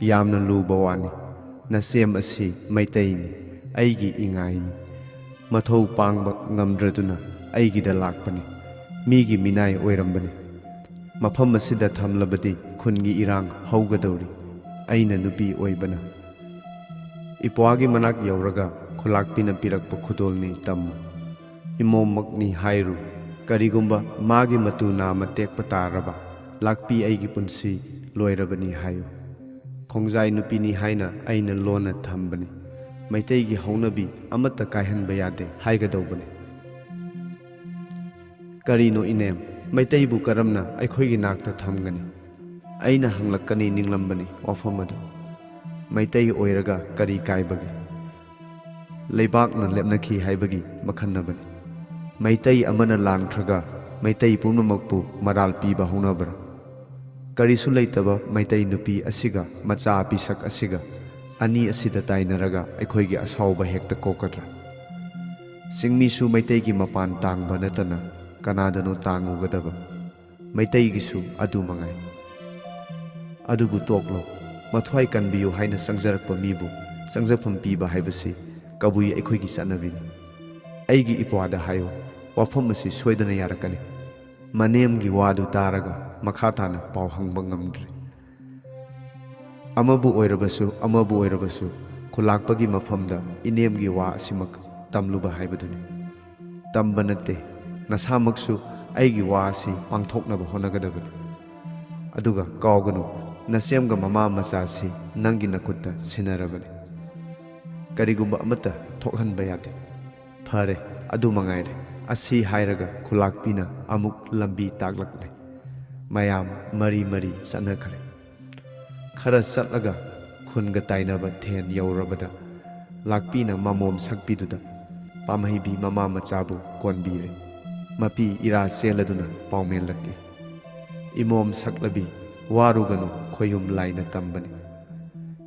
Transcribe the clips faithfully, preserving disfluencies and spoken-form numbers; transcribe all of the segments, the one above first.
ꯌꯥꯝꯅ ꯂꯨꯕ ꯋꯥꯅꯤ꯫ ꯅꯁꯦꯝ ꯑꯁꯤ ꯃꯩꯇꯩꯅꯤ, ꯑꯩꯒꯤ ꯏꯉꯥꯏꯅꯤ꯫ ꯃꯊꯧ ꯄꯥꯡꯕ ꯉꯝꯗ꯭ꯔꯗꯨꯅ ꯑꯩꯒꯤꯗ ꯂꯥꯛꯄꯅꯤ꯫ ꯃꯤꯒꯤ ꯃꯤꯅꯥꯏ ꯑꯣꯏꯔꯝꯕꯅꯤ꯫ ꯃꯐꯝ ꯑꯁꯤꯗ ꯊꯝꯂꯕꯗꯤ ꯈꯨꯟꯒꯤ ꯏꯔꯥꯡ ꯍꯧꯒꯗꯧꯔꯤ꯫ ꯑꯩꯅ ꯅꯨꯄꯤ ꯑꯣꯏꯕꯅ꯫ ꯏꯄ꯭ꯋꯥꯒꯤ ꯃꯅꯥꯛ ꯌꯧꯔꯒ ꯈꯨꯂꯥꯛꯄꯤꯅ ꯄꯤꯔꯛꯄ ꯈꯨꯗꯣꯜꯅꯤ ꯇꯝꯃꯨ꯫ ꯏꯃꯣꯝꯃꯛꯅꯤ ꯍꯥꯏꯔꯨ꯫ ꯀꯔꯤꯒꯨꯝꯕ ꯃꯥꯒꯤ ꯃꯇꯨ ꯅꯥꯝꯃ ꯇꯦꯛꯄ ꯇꯥꯔꯕ, ꯂꯥꯛꯄꯤ ꯑꯩꯒꯤ ꯄꯨꯟꯁꯤ ꯂꯣꯏꯔꯕꯅꯤ ꯍꯥꯏꯌꯨ꯫ ꯈꯣꯡꯖꯥꯏ ꯅꯨꯄꯤꯅꯤ ꯍꯥꯏꯅ ꯑꯩꯅ ꯂꯣꯟꯅ ꯊꯝꯕꯅꯤ꯫ ꯃꯩꯇꯩꯒꯤ ꯍꯧꯅꯕꯤ ꯑꯃꯠꯇ ꯀꯥꯏꯍꯟꯕ ꯌꯥꯗꯦ ꯍꯥꯏꯒꯗꯧꯕꯅꯤ꯫ ꯀꯔꯤꯅꯣ ꯏꯅꯦꯝ, ꯃꯩꯇꯩꯕꯨ ꯀꯔꯝꯅ ꯑꯩꯈꯣꯏꯒꯤ ꯅꯥꯛꯇ ꯊꯝꯒꯅꯤ? ꯑꯩꯅ ꯍꯪꯂꯛꯀꯅꯤ ꯅꯤꯡꯂꯝꯕꯅꯤ ꯋꯥꯐꯝ ꯑꯗꯨ꯫ ꯃꯩꯇꯩ ꯑꯣꯏꯔꯒ ꯀꯔꯤ ꯀꯥꯏꯕꯒꯦ? ꯂꯩꯕꯥꯛꯅ ꯂꯦꯞꯅꯈꯤ ꯍꯥꯏꯕꯒꯤ ꯃꯈꯟꯅꯕꯅꯤ꯫ ꯃꯩꯇꯩ ꯑꯃꯅ ꯂꯥꯟꯈ꯭ꯔꯒ ꯃꯩꯇꯩ ꯄꯨꯝꯅꯃꯛꯄꯨ ꯃꯔꯥꯜ ꯄꯤꯕ ꯍꯧꯅꯕ꯭ꯔꯥ? ꯀꯔꯤꯁꯨ ꯂꯩꯇꯕ ꯃꯩꯇꯩ ꯅꯨꯄꯤ ꯑꯁꯤꯒ ꯃꯆꯥ ꯄꯤꯁꯛ ꯑꯁꯤꯒ ꯑꯅꯤ ꯑꯁꯤꯗ ꯇꯥꯏꯅꯔꯒ ꯑꯩꯈꯣꯏꯒꯤ ꯑꯁꯥꯎꯕ ꯍꯦꯛꯇ ꯀꯣꯛꯀꯗ꯭ꯔꯥ? ꯆꯤꯡꯃꯤꯁꯨ ꯃꯩꯇꯩꯒꯤ ꯃꯄꯥꯟ ꯇꯥꯡꯕ ꯅꯠꯇꯅ ꯀꯅꯥꯗꯅꯣ ꯇꯥꯡꯉꯨꯒꯗꯕ? ꯃꯩꯇꯩꯒꯤꯁꯨ ꯑꯗꯨ ꯃꯉꯥꯏ꯫ ꯑꯗꯨꯕꯨ ꯇꯣꯛꯂꯣ, ꯃꯊ꯭ꯋꯥꯏ ꯀꯟꯕꯤꯌꯨ ꯍꯥꯏꯅ ꯆꯪꯖꯔꯛꯄ ꯃꯤꯕꯨ ꯆꯪꯖꯐꯝ ꯄꯤꯕ ꯍꯥꯏꯕꯁꯤ ꯀꯕꯨꯏ ꯑꯩꯈꯣꯏꯒꯤ ꯆꯠꯅꯕꯤꯅꯤ꯫ ꯑꯩꯒꯤ ꯏꯄ꯭ꯋꯥꯗ ꯍꯥꯏꯌꯨ, ꯋꯥꯐꯝ ꯑꯁꯤ ꯁꯣꯏꯗꯅ ꯌꯥꯔꯛꯀꯅꯤ꯫ ꯃꯅꯦꯝꯒꯤ ꯋꯥꯗꯨ ꯇꯥꯔꯒ ꯃꯈꯥ ꯇꯥꯅ ꯄꯥꯎ ꯍꯪꯕ ꯉꯝꯗ꯭ꯔꯦ꯫ ꯑꯃꯕꯨ ꯑꯣꯏꯔꯕꯁꯨ, ꯑꯃꯕꯨ ꯑꯣꯏꯔꯕꯁꯨ, ꯈꯨꯂꯥꯛꯄꯒꯤ ꯃꯐꯝꯗ ꯏꯅꯦꯝꯒꯤ ꯋꯥ ꯑꯁꯤꯃꯛ ꯇꯝꯂꯨꯕ ꯍꯥꯏꯕꯗꯨꯅꯤ꯫ ꯇꯝꯕ ꯅꯠꯇꯦ, ꯅꯁꯥꯃꯛꯁꯨ ꯑꯩꯒꯤ ꯋꯥ ꯑꯁꯤ ꯄꯥꯡꯊꯣꯛꯅꯕ ꯍꯣꯠꯅꯒꯗꯕꯅꯤ꯫ ꯑꯗꯨꯒ ꯀꯥꯎꯒꯅꯨ, ꯅꯁꯦꯝꯒ ꯃꯃꯥ ꯃꯆꯥꯁꯤ ꯅꯪꯒꯤ ꯅꯈꯨꯠꯇ ꯁꯤꯟꯅꯔꯕꯅꯤ꯫ ꯀꯔꯤꯒꯨꯝꯕ ꯑꯃꯠꯇ ꯊꯣꯛꯍꯟꯕ ꯌꯥꯗꯦ꯫ ꯐꯔꯦ, ꯑꯗꯨ ꯃꯉꯥꯏꯔꯦ꯫ ꯑꯁꯤ ꯍꯥꯏꯔꯒ ꯈꯨꯂꯥꯛꯄꯤꯅ ꯑꯃꯨꯛ ꯂꯝꯕꯤ ꯇꯥꯛꯂꯛꯂꯦ꯫ ꯃꯌꯥꯝ ꯃꯔꯤ ꯃꯔꯤ ꯆꯠꯅꯈ꯭ꯔꯦ꯫ ꯈꯔ ꯆꯠꯂꯒ ꯈꯨꯟꯒ ꯇꯥꯏꯅꯕ ꯊꯦꯟ ꯌꯧꯔꯕꯗ ꯂꯥꯛꯄꯤꯅ ꯃꯃꯣꯝ ꯁꯛꯄꯤꯗꯨꯗ ꯄꯥꯝꯍꯩꯕꯤ ꯃꯃꯥ ꯃꯆꯥꯕꯨ ꯀꯣꯟꯕꯤꯔꯦ꯫ ꯃꯄꯤ ꯏꯔꯥ ꯆꯦꯜꯂꯗꯨꯅ ꯄꯥꯎꯃꯦꯜꯂꯛꯏ꯫ ꯏꯃꯣꯝ ꯁꯛꯂꯕꯤ, ꯋꯥꯔꯨꯒꯅꯨ, ꯈꯣꯏꯌꯨꯝ ꯂꯥꯏꯅ ꯇꯝꯕꯅꯤ꯫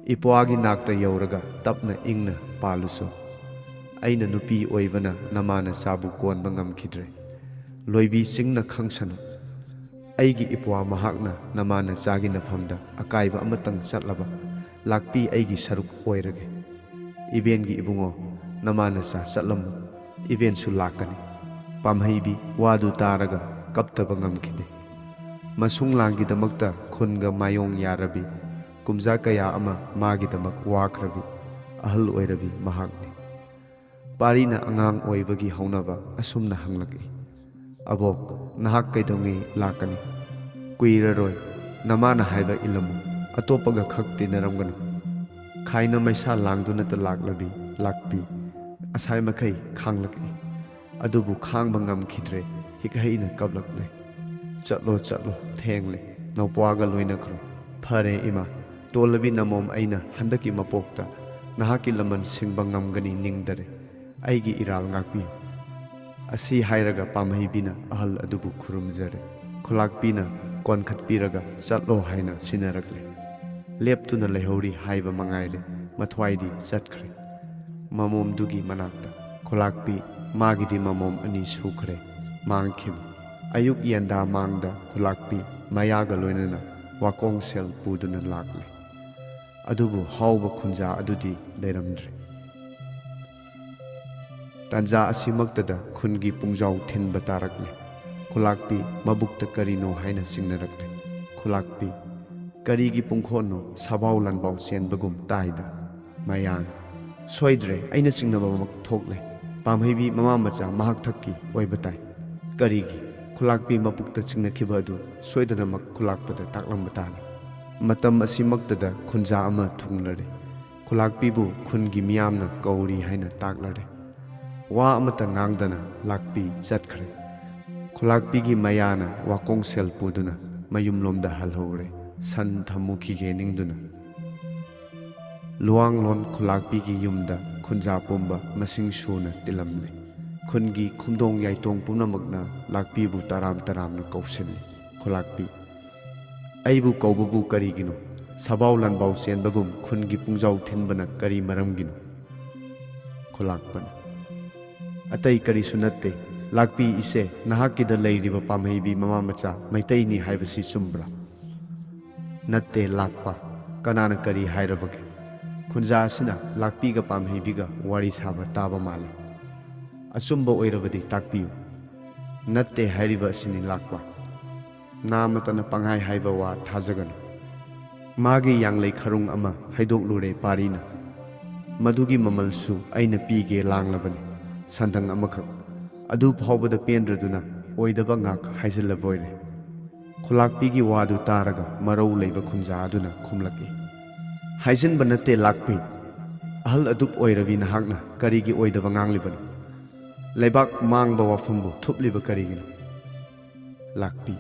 ꯏꯄ꯭ꯋꯥꯒꯤ ꯅꯥꯛꯇ ꯌꯧꯔꯒ ꯇꯞꯅ ꯏꯪꯅ ꯄꯥꯜꯂꯨꯁꯨ꯫ ꯑꯩꯅ ꯅꯨꯄꯤ ꯑꯣꯏꯕꯅ ꯅꯃꯥ ꯅꯆꯥꯕꯨ ꯀꯣꯟꯕ ꯉꯝꯈꯤꯗ꯭ꯔꯦ꯫ ꯂꯣꯏꯕꯤ ꯆꯤꯡꯅ ꯈꯪꯁꯅꯨ꯫ ꯑꯩꯒꯤ ꯏꯄ꯭ꯋꯥ ꯃꯍꯥꯛꯅ ꯅꯃꯥ ꯅꯆꯥꯒꯤ ꯅꯐꯝꯗ ꯑꯀꯥꯏꯕ ꯑꯃꯇꯪ ꯆꯠꯂꯕ ꯂꯥꯛꯄꯤ ꯑꯩꯒꯤ ꯁꯔꯨꯛ ꯑꯣꯏꯔꯒꯦ꯫ ꯏꯕꯦꯟꯒꯤ ꯏꯕꯨꯡꯉꯣ, ꯅꯃꯥ ꯅꯆꯥ ꯆꯠꯂꯝꯃꯨ, ꯏꯕꯦꯟꯁꯨ ꯂꯥꯛꯀꯅꯤ꯫ ꯄꯥꯝꯍꯩꯕꯤ ꯋꯥꯗꯨ ꯇꯥꯔꯒ ꯀꯞꯇꯕ ꯉꯝꯈꯤꯗꯦ꯫ ꯃꯁꯨꯡ ꯂꯥꯡꯒꯤꯗꯃꯛꯇ ꯈꯨꯟꯒ ꯃꯥꯌꯣꯡ ꯌꯥꯔꯕꯤ, ꯀꯨꯝꯖꯥ ꯀꯌꯥ ꯑꯃ ꯃꯥꯒꯤꯗꯃꯛ ꯋꯥꯈ꯭ꯔꯕꯤ ꯑꯍꯜ ꯑꯣꯏꯔꯕꯤ ꯃꯍꯥꯛꯅꯤ꯫ ꯄꯥꯔꯤꯅ ꯑꯉꯥꯡ ꯑꯣꯏꯕꯒꯤ ꯍꯧꯅꯕ ꯑꯁꯨꯝꯅ ꯍꯪꯂꯛꯏ, "ꯑꯕꯣꯛ, ꯅꯍꯥꯛ ꯀꯩꯗꯧꯉꯩ ꯂꯥꯛꯀꯅꯤ?" "ꯀꯨꯏꯔꯔꯣꯏ꯫ ꯅꯃꯥꯅ ꯍꯥꯏꯕ ꯏꯜꯂꯝꯃꯨ, ꯑꯇꯣꯞꯄꯒ ꯈꯛ ꯇꯤꯟꯅꯔꯝꯒꯅꯨ"꯫ ꯈꯥꯏꯅ ꯃꯩꯁꯥ ꯂꯥꯡꯗꯨꯅꯇ ꯂꯥꯛꯂꯕꯤ ꯂꯥꯛꯄꯤ ꯑꯁꯥꯏ ꯃꯈꯩ ꯈꯥꯡꯂꯛꯏ꯫ ꯑꯗꯨꯕꯨ ꯈꯥꯡꯕ ꯉꯝꯈꯤꯗ꯭ꯔꯦ, ꯍꯤꯛ ꯍꯩꯅ ꯀꯞꯂꯛꯂꯦ꯫ "ꯆꯠꯂꯣ, ꯆꯠꯂꯣ, ꯊꯦꯡꯂꯦ, ꯅꯧꯄ꯭ꯋꯥꯒ ꯂꯣꯏꯅꯈ꯭ꯔꯣ"꯫ "ꯐꯔꯦ ꯏꯃꯥ, ꯇꯣꯜꯂꯕꯤ ꯅꯃꯣꯝ, ꯑꯩꯅ ꯍꯟꯗꯛꯀꯤ ꯃꯄꯣꯛꯇ ꯅꯍꯥꯛꯀꯤ ꯂꯃꯟ ꯁꯤꯡꯕ ꯉꯝꯒꯅꯤ ꯅꯤꯡꯗꯔꯦ, ꯑꯩꯒꯤ ꯏꯔꯥꯜ ꯉꯥꯛꯄꯤꯌꯨ"꯫ ꯑꯁꯤ ꯍꯥꯏꯔꯒ ꯄꯥꯝꯍꯩꯕꯤꯅ ꯑꯍꯜ ꯑꯗꯨꯕꯨ ꯈꯨꯔꯨꯝꯖꯔꯦ꯫ ꯈꯨꯂꯥꯛꯄꯤꯅ ꯀꯣꯟꯈꯠꯄꯤꯔꯒ "ꯆꯠꯂꯣ" ꯍꯥꯏꯅ ꯁꯤꯟꯅꯔꯛꯂꯦ꯫ ꯂꯦꯞꯇꯨꯅ ꯂꯩꯍꯧꯔꯤ ꯍꯥꯏꯕ ꯃꯉꯥꯏꯔꯦ, ꯃꯊ꯭ꯋꯥꯏꯗꯤ ꯆꯠꯈ꯭ꯔꯦ꯫ ꯃꯃꯣꯝꯗꯨꯒꯤ ꯃꯅꯥꯛꯇ ꯈꯨꯂꯥꯛꯄꯤ, ꯃꯥꯒꯤꯗꯤ ꯃꯃꯣꯝ ꯑꯅꯤ ꯁꯨꯈ꯭ꯔꯦ ꯃꯥꯡꯈꯤꯕ꯫ ꯑꯌꯨꯛ ꯌꯦꯟꯗꯥ ꯃꯥꯡꯗ ꯈꯨꯂꯥꯛꯄꯤ ꯃꯌꯥꯒ ꯂꯣꯏꯅꯅ ꯋꯥꯀꯣꯡ ꯁꯦꯜ ꯄꯨꯗꯨꯅ ꯂꯥꯛꯂꯦ꯫ ꯑꯗꯨꯕꯨ ꯍꯥꯎꯕ ꯈꯨꯟꯖꯥ ꯑꯗꯨꯗꯤ ꯂꯩꯔꯝꯗ꯭ꯔꯦ꯫ ꯇꯥꯟꯖꯥ ꯑꯁꯤꯃꯛꯇꯗ ꯈꯨꯟꯒꯤ ꯄꯨꯡꯖꯥꯎ ꯊꯤꯟꯕ ꯇꯥꯔꯛꯂꯦ꯫ ꯈꯨꯂꯥꯛꯄꯤ ꯃꯕꯨꯛꯇ ꯀꯔꯤꯅꯣ ꯍꯥꯏꯅ ꯆꯤꯡꯅꯔꯛꯂꯦ꯫ ꯈꯨꯂꯥꯛꯄꯤ, "ꯀꯔꯤꯒꯤ ꯄꯨꯡꯈꯣꯟꯅꯣ? ꯁꯥꯕꯥꯎ ꯂꯥꯟꯕꯥꯎ ꯆꯦꯟꯕꯒꯨꯝ ꯇꯥꯏꯗ"꯫ ꯃꯌꯥꯡ, "ꯁꯣꯏꯗ꯭ꯔꯦ, ꯑꯩꯅ ꯆꯤꯡꯅꯕꯃꯛ ꯊꯣꯛꯂꯦ꯫ ꯄꯥꯝꯍꯩꯕꯤ ꯃꯃꯥ ꯃꯆꯥ ꯃꯍꯥꯛ ꯊꯛꯀꯤ ꯑꯣꯏꯕ ꯇꯥꯏ"꯫ "ꯀꯔꯤꯒꯤ?" "ꯈꯨꯂꯥꯛꯄꯤ ꯃꯕꯨꯛꯇ ꯆꯤꯡꯅꯈꯤꯕ ꯑꯗꯨ ꯁꯣꯏꯗꯅꯃꯛ ꯈꯨꯂꯥꯛꯄꯗ ꯇꯥꯛꯂꯝꯕ ꯇꯥꯔꯦ"꯫ ꯃꯇꯝ ꯑꯁꯤꯃꯛꯇꯗ ꯈꯨꯟꯖꯥ ꯑꯃ ꯊꯨꯡꯂꯔꯦ꯫ ꯈꯨꯂꯥꯛꯄꯤꯕꯨ ꯈꯨꯟꯒꯤ ꯃꯤꯌꯥꯝꯅ ꯀꯧꯔꯤ ꯍꯥꯏꯅ ꯇꯥꯛꯂꯔꯦ꯫ ꯋꯥ ꯑꯃꯠꯇ ꯉꯥꯡꯗꯅ ꯂꯥꯛꯄꯤ ꯆꯠꯈ꯭ꯔꯦ꯫ ꯈꯨꯂꯥꯛꯄꯤꯒꯤ ꯃꯌꯥꯅ ꯋꯥꯀꯣꯡ ꯁꯦꯜ ꯄꯨꯗꯨꯅ ꯃꯌꯨꯝꯂꯣꯝꯗ ꯍꯜꯍꯧꯔꯦ꯫ ꯁꯟ ꯊꯝꯃꯨꯈꯤꯒꯦ ꯅꯤꯡꯗꯨꯅ꯫ ꯂꯨꯋꯥꯡꯂꯣꯟ ꯈꯨꯂꯥꯛꯄꯤꯒꯤ ꯌꯨꯝꯗ ꯈꯨꯟꯖꯥ ꯄꯨꯝꯕ ꯃꯁꯤꯡ ꯁꯨꯅ ꯇꯤꯜꯂꯝꯂꯦ꯫ ꯈꯨꯟꯒꯤ ꯈꯨꯝꯗꯣꯡ ꯌꯥꯏꯇꯣꯡ ꯄꯨꯝꯅꯃꯛꯅ ꯂꯥꯛꯄꯤꯕꯨ ꯇꯔꯥꯝ ꯇꯔꯥꯝꯅ ꯀꯧꯁꯤꯜꯂꯤ꯫ ꯈꯨꯂꯥꯛꯄꯤ, "ꯑꯩꯕꯨ ꯀꯧꯕꯕꯨ ꯀꯔꯤꯒꯤꯅꯣ? ꯁꯥꯕꯥꯎ ꯂꯥꯟꯕꯥꯎ ꯆꯦꯟꯕꯒꯨꯝ ꯈꯨꯟꯒꯤ ꯄꯨꯡꯖꯥꯎ ꯊꯤꯟꯕꯅ ꯀꯔꯤ ꯃꯔꯝꯒꯤꯅꯣ?" ꯈꯨꯂꯥꯛꯄꯅ, "ꯑꯇꯩ ꯀꯔꯤꯁꯨ ꯅꯠꯇꯦ꯫ ꯂꯥꯛꯄꯤ ꯏꯆꯦ, ꯅꯍꯥꯛꯀꯤꯗ ꯂꯩꯔꯤꯕ ꯄꯥꯝꯍꯩꯕꯤ ꯃꯃꯥ ꯃꯆꯥ ꯃꯩꯇꯩꯅꯤ ꯍꯥꯏꯕꯁꯤ ꯆꯨꯝꯕ꯭ꯔꯥ?" "ꯅꯠꯇꯦ ꯂꯥꯛꯄ꯫ ꯀꯅꯥꯅ ꯀꯔꯤ ꯍꯥꯏꯔꯕꯒꯦ?" ꯈꯨꯟꯖꯥ ꯑꯁꯤꯅ ꯂꯥꯛꯄꯤꯒ ꯄꯥꯝꯍꯩꯕꯤꯒ ꯋꯥꯔꯤ ꯁꯥꯕ ꯇꯥꯕ ꯃꯥꯜꯂꯤ꯫ "ꯑꯆꯨꯝꯕ ꯑꯣꯏꯔꯕꯗꯤ ꯇꯥꯛꯄꯤꯌꯨ꯫" "ꯅꯠꯇꯦ ꯍꯥꯏꯔꯤꯕ ꯑꯁꯤꯅꯤ ꯂꯥꯛꯄ꯫ ꯅꯥꯃꯇꯅ ꯄꯪꯍꯥꯏ ꯍꯥꯏꯕ ꯋꯥ ꯊꯥꯖꯒꯅꯨ꯫ ꯃꯥꯒꯤ ꯌꯥꯡꯂꯩ ꯈꯔꯨꯡ ꯑꯃ ꯍꯩꯗꯣꯛꯂꯨꯔꯦ ꯄꯥꯔꯤꯅ꯫ ꯃꯗꯨꯒꯤ ꯃꯃꯜꯁꯨ ꯑꯩꯅ ꯄꯤꯒꯦ ꯂꯥꯡꯂꯕꯅꯤ꯫ ꯁꯟꯗꯪ ꯑꯃꯈꯛ꯫ ꯑꯗꯨ ꯐꯥꯎꯕꯗ ꯄꯦꯟꯗ꯭ꯔꯗꯨꯅ ꯑꯣꯏꯗꯕ ꯉꯥꯛ ꯍꯥꯏꯖꯤꯜꯂꯕꯣꯏꯔꯦ꯫" ꯈꯨꯂꯥꯛꯄꯤꯒꯤ ꯋꯥꯗꯨ ꯇꯥꯔꯒ ꯃꯔꯧ ꯂꯩꯕ ꯈꯨꯟꯖꯥ ꯑꯗꯨꯅ ꯈꯨꯝꯂꯛꯏ, "ꯍꯥꯏꯖꯤꯟꯕ ꯅꯠꯇꯦ ꯂꯥꯛꯄꯤ꯫ ꯑꯍꯜ ꯑꯗꯨꯞ ꯑꯣꯏꯔꯕꯤ ꯅꯍꯥꯛꯅ ꯀꯔꯤꯒꯤ ꯑꯣꯏꯗꯕ ꯉꯥꯡꯂꯤꯕꯅꯣ? ꯂꯩꯕꯥꯛ ꯃꯥꯡꯕ ꯋꯥꯐꯝꯕꯨ ꯊꯨꯞꯂꯤꯕ ꯀꯔꯤꯒꯤꯅꯣ?" "ꯂꯥꯛꯄꯤ,